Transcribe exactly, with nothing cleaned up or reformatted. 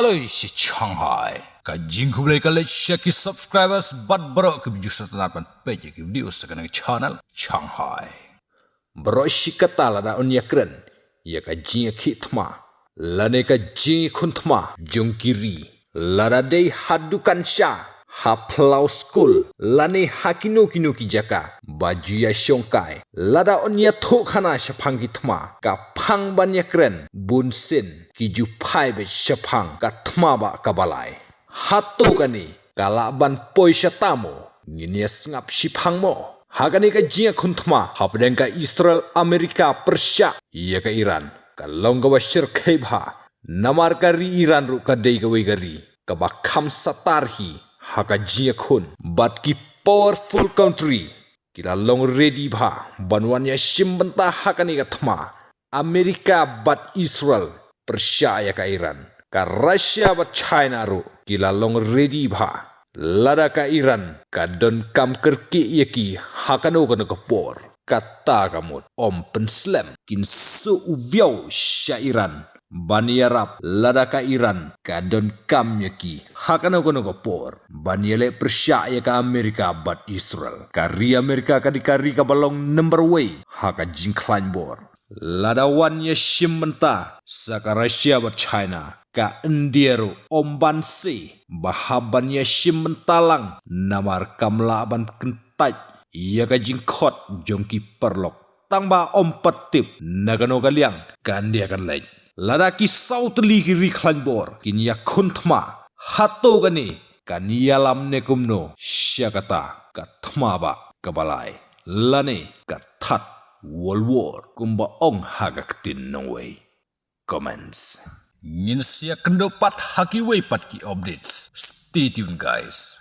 Khublei shi Shanghai. Ka jingkhublei ka leit sha ki subscribers bad baroh ki views sa tang ban peit ïa ki video sa kane ka channel Shanghai. Baroh shi katta lada yn ïakren ïa ka jingïakhih thma lane ka jingïakhun thma jong ki ri, lada dei ha dukan sha, ha phyllaw skul lane ha kino kino ki jaka ba ju ïashongkai, lada yn ïathuh khana shaphang ki thma, ka phang ban ïakren bunsien ki ju phai beit shaphang ka thma ba kaba lai. Hato kane ka lah ban poi shata mo? Ngin ïa sngap shiphang mo. Ha kane ka jingïakhun thma hapdeng ka Israel Amerika pyrshah ïa ka Iran, ka long kaba shyrkhei bha. Namar ka ri Iran ruh ka dei kawei ka ri kaba kham satar hi ha ka jingïakhun bad ki powerful country ki la long ready bha ban wan ïashim bynta ha kane ka thma. Amerika bad Israel pyrshah ïa ka Iran. Ka Russia bad China ruh ki la long ready bha. Lada ka Iran ka donkam kyrkieh ïa ki ha kano kano ka por, kata ka mut ym pynslem, kin suh u biaw sha Iran ban ïarap lada ka Iran ka donkam ïa ki ha kano kano ka por ban ïaleh pyrshah ïa ka Amerika bad Israel. Ka ri Amerika ka dei ka ri kaba long number wei ha ka jingkhlaiñ bor. Lada wan ïashim bynta sa ka Russia bad China, ka India ruh ym ban seh ba hap ban ïashim bynta lang, namar kam lah ban kyntait ïa ka jingkhot jong ki paralok. Tang ba ym pat tip na kano ka liang ka India kan leit. Lada ki saw tylli ki ri khlaiñ bor kin ïakhun thma, hato kane kan ïalam ne kumno sha kata ka thma ba kaba lai lane ka Third World War kumba ong ha ka ktien nongwei? Comments. Ngin sa ïakynduh pat ha kiwei pat ki updates. Stay tuned, guys.